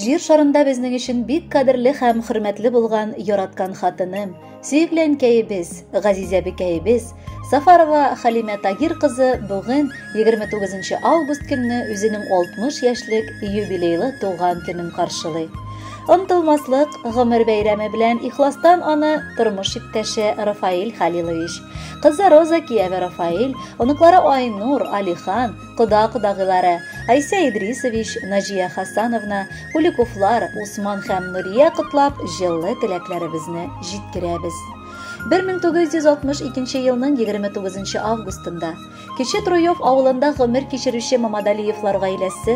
Җир шарында безнең өчен бик кадерле һәм хөрмәтле булган яраткан хатыным, сөекле әнкәебез, газиз әбекәебез Сафарова Халимә Тагир кызы бүген 29 август көнне үзенең 60 яшьлек юбилейлы туган көнен каршылый. Онтылмаслык гомер бәйрәме белән ихластан аны тормыш иптәше Рафаэль Халилович, кызы Роза кияве Рафаэль, оныклары Айнур, Алихан, Кода-кодагыйлары, Айсә Идрисович, Наҗия Хасановна, Куликовлар, Усман һәм Нурия котлап, җылы теләкләребезне җиткерәбез. 1962 елның 29 августында Кече Троев авылында гомер кичерүче Мамадалиевлар гаиләсе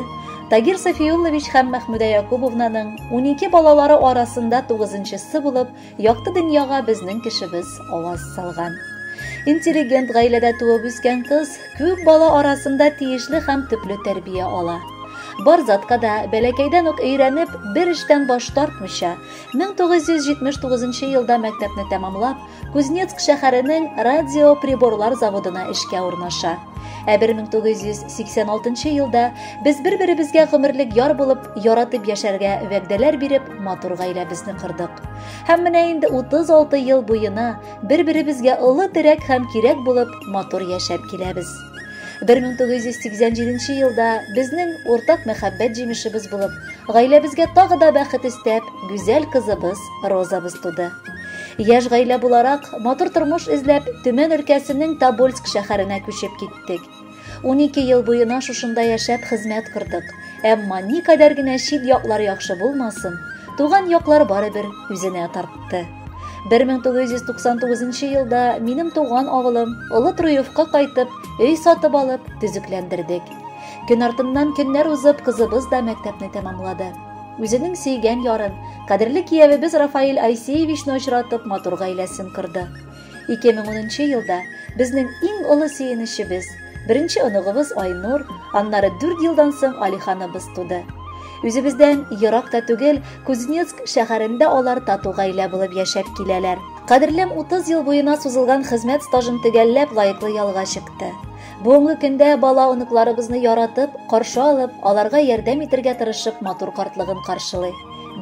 Тагир Сафиуллович һәм Мәхмүдә Якубовнаның 12 балалары арасында тугызынчысы булып Якты дөньяга безнең кешебез аваз салган. Интеллигент гаиләдә туып үскән кыз күп бала арасында тиешле һәм төпле тәрбия ала. Бар затка да бәләкәйдән үк өйрәнеп, бер эштән баш тартмыйча, 1979 елда мәктәпне тәмамлап, Кузнецк шәһәренең радиоприборлар заводына эшкә урнаша. Ә 1986 елда без бер-беребезгә гомерлек яр булып, яратып яшәргә вәгъдәләр биреп, матур гаиләбезне кордык. Һәм менә инде 36 ел буена бер-беребезгә олы терәк һәм кирәк булып, матур яшәп киләбез. 1987 елда безнең уртак мәхәббәт җимешебез булып, гаиләбезгә тагы да бәхет өстәп, гүзәл кызыбыз Розабыз туды. Яшь гаилә буларак, матур тормыш эзләп, Төмән өлкәсенең Тобольск шәһәренә күчеп киттек. 12 ел буена шушында яшәп хезмәт кордык. Әмма никадәр генә чит яклар яхшы булмасын, туган яклар барыбер үзенә тартты. 1999 елда минем туган авылым Олы Труевка кайтып, өй сатып алып, төзекләндердек. Көн артыннан көннәр узып, кызыбыз да мәктәпне тәмамлады. Үзенең сөйгән ярын, кадерле киявебез Рафаэль Айсеевичны очратып, матур гаиләсен корды. 2010 елда безнең иң олы сөенечебез, беренче оныгыбыз Айнур, аннары 4 елдан соң Алиханыбыз туды. Үзебездән ерак та түгел, Кузнецк шәһәрендә алар тату гаилә булып яшәп киләләр. Кадерлем 30 ел буена сузылган хезмәт стажын төгәлләп лаеклы ялга чыкты. Бүгенге көндә бала оныкларыбызны яратып, каршы алып, аларга ярдәм итергә тырышып матур картлыгын каршылый.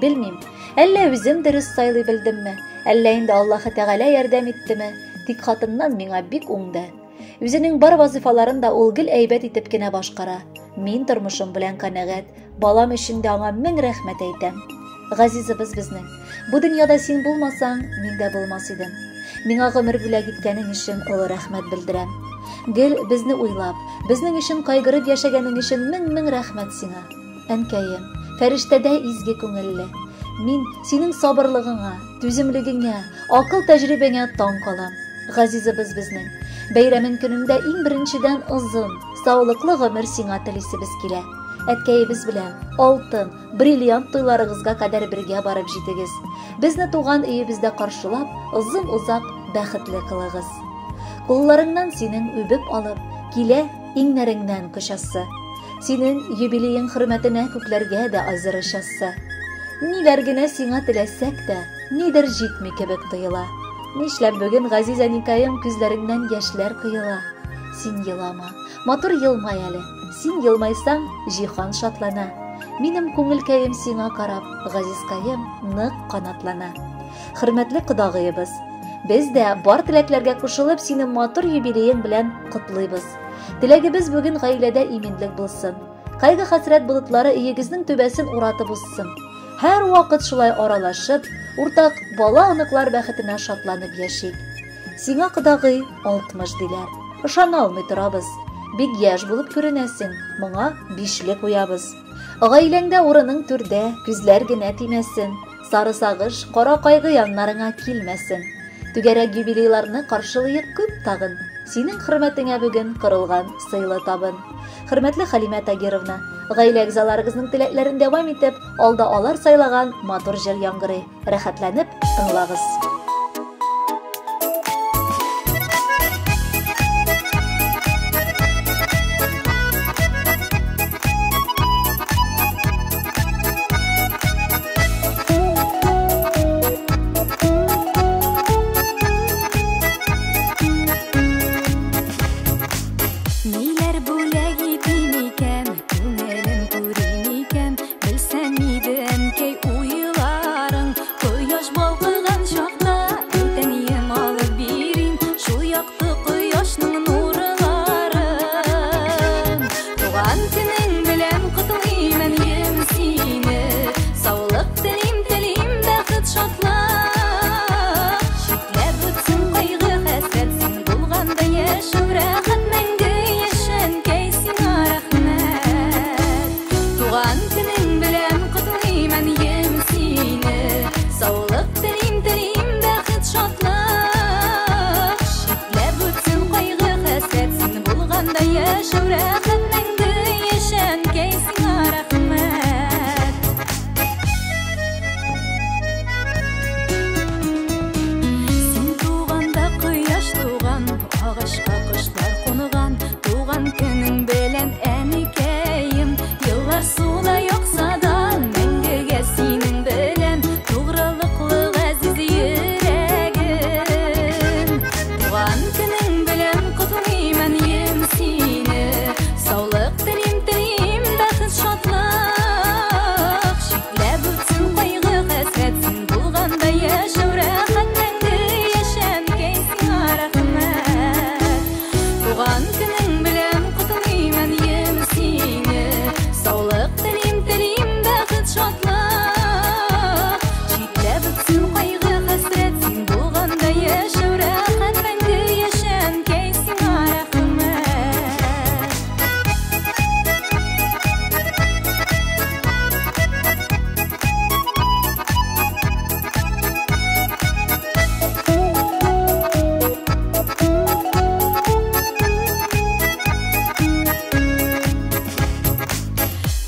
Белмим, әллә үзем дөрес сайлый белдемме, әллә инде Аллаһы Тәгалә ярдәм иттеме, тик хатыннан миңа бик уңды. Үзенең бар вазыйфаларын да ул гел әйбәт итеп кенә башкара. Мин тормышым белән канәгать, балам өчен дә аңа мең рәхмәт әйтәм. Газизыбыз безнең. Бу дөньяда син булмасаң, мин дә булмас идем. Миңа гомер бүләк иткәнең өчен олы рәхмәт белдерәм. Гел безне уйлап, безнең өчен кайгырып яшәгәнең өчен мең-мең рәхмәт сиңа. Әнкәем, фәрештәдә изге күңелле. Мин синең сабырлыгыңа, түземлегеңә, акыл тәҗрибәңә таң калам. Газизыбыз безнең. Бәйрәмең көнендә иң беренчедән озын, саулыклы гомер сиңа телисебез килә. Әткәебез белән алтын, бриллиант туйларыгызга кадәр бергә барып җитегез. Безне туган өебездә каршылап, озын-озак бәхетле кылыгыз. Кулларыңнан синең үбеп алып, килә иңнәреңнән кочасы. Синең юбилеең хөрмәтенә күкләргә дә әзер очасы. Ниләр генә сиңа теләсәк тә, нидер җитми кебек тоела. Нишләп бүген газиз әникаем күзләреңнән яшьләр коела? Син елама, матур елмай әле. Син елмайсаң, җиһан шатлана. Минем күңелкәем сиңа карап, газизкаем нык канатлана. Хөрмәтле кодагыебыз, без дә бар теләкләргә кушылып сине матур юбилеең белән котлыйбыз. Теләгебез бүген гаиләдә иминлек булсын. Кайгы-хәсрәт болытлары өегезнең түбәсен уратып узсын. Һәр вакыт шулай аралашып, уртак бала-оныклар бәхетенә шатланып яшик. Сиңа кодагый 60 диләр. Ышана алмый торабыз. Бик яшь булып күренәсең, моңа бишле куябыз. Гаиләңдә урының түрдә, күзләр генә тимәсен. Сары сагыш, кара кайгы яннарыңа килмәсен. Түгәрәк юбилейларны каршылыйк күп тагын. Синең хөрмәтеңә бүген корылган сыйлы табын. Хөрмәтле Халимә Тагировна, гаилә әгъзаларыгызның теләкләрен дәвам итеп, алда алар сайлаган матур җыр яңгырый. Рәхәтләнеп тыңлагыз. Ниләр бүләк итим икән, күңелем күрим икән, белсәм иде. яшәү рәхәт, мәңге яшә, әнкәй, сиңа рәхмәт. Син туганда кояш туган, агачка кошлар кунган, туган көнең белән, әникәем, еллар суда акса да, мәңгегә синең белән тугрылыклы газиз йөрәгем. Туган көнең белән котлыйм, әнием, сине, саулык телим, телим бәхет, шатлык. Читләп үтсен кайгы, хәсрәт, син булганда яшәү рәхәт, мәңге яшә, әнкәй, сиңа рәхмәт. Туган көнең белән котлыйм, әнием, сине, саулык телим, телим бәхет, шатлык. Читләп үтсен кайгы, хәсрәт, син булганда яшәү рәхәт, мәңге яшә, әнкәй, сиңа рәхмәт.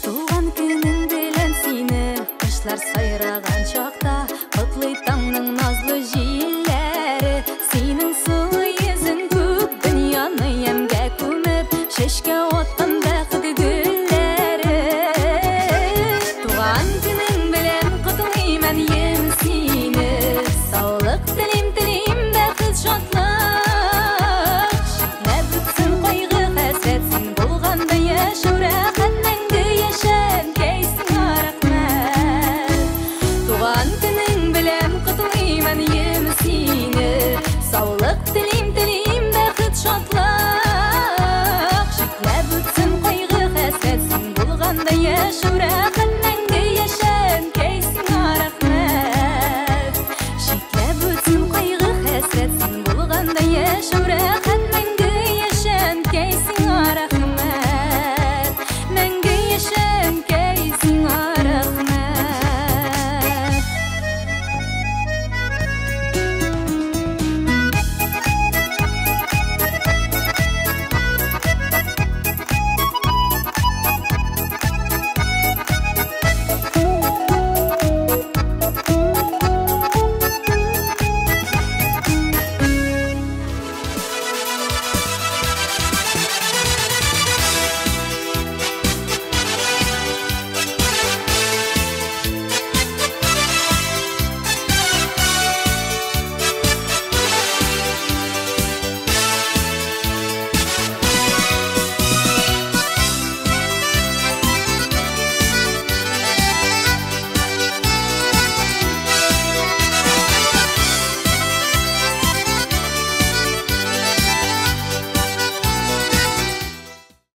Туган көнең белән сине, кошлар сайраган чакта, котлый таңның назлы җилләре. Синең сылу йөзең күк дөньяны ямьгә күмеп, чәчкә аткан бәхет гөлләре. Туган көнең белән котлыйм, әнием, сине, саулык телим, телим бәхет, шатлык. Читләп үтсен кайгы, хәсрәт, син булганда яшәү рәхәт, мәңге яшә, әнкәй, сиңа рәхмәт. Туган көнең белән котлыйм, әнием, сине, саулык телим, телим бәхет, шатлык. Читләп үтсен кайгы, хәсрәт, син булганда яшәү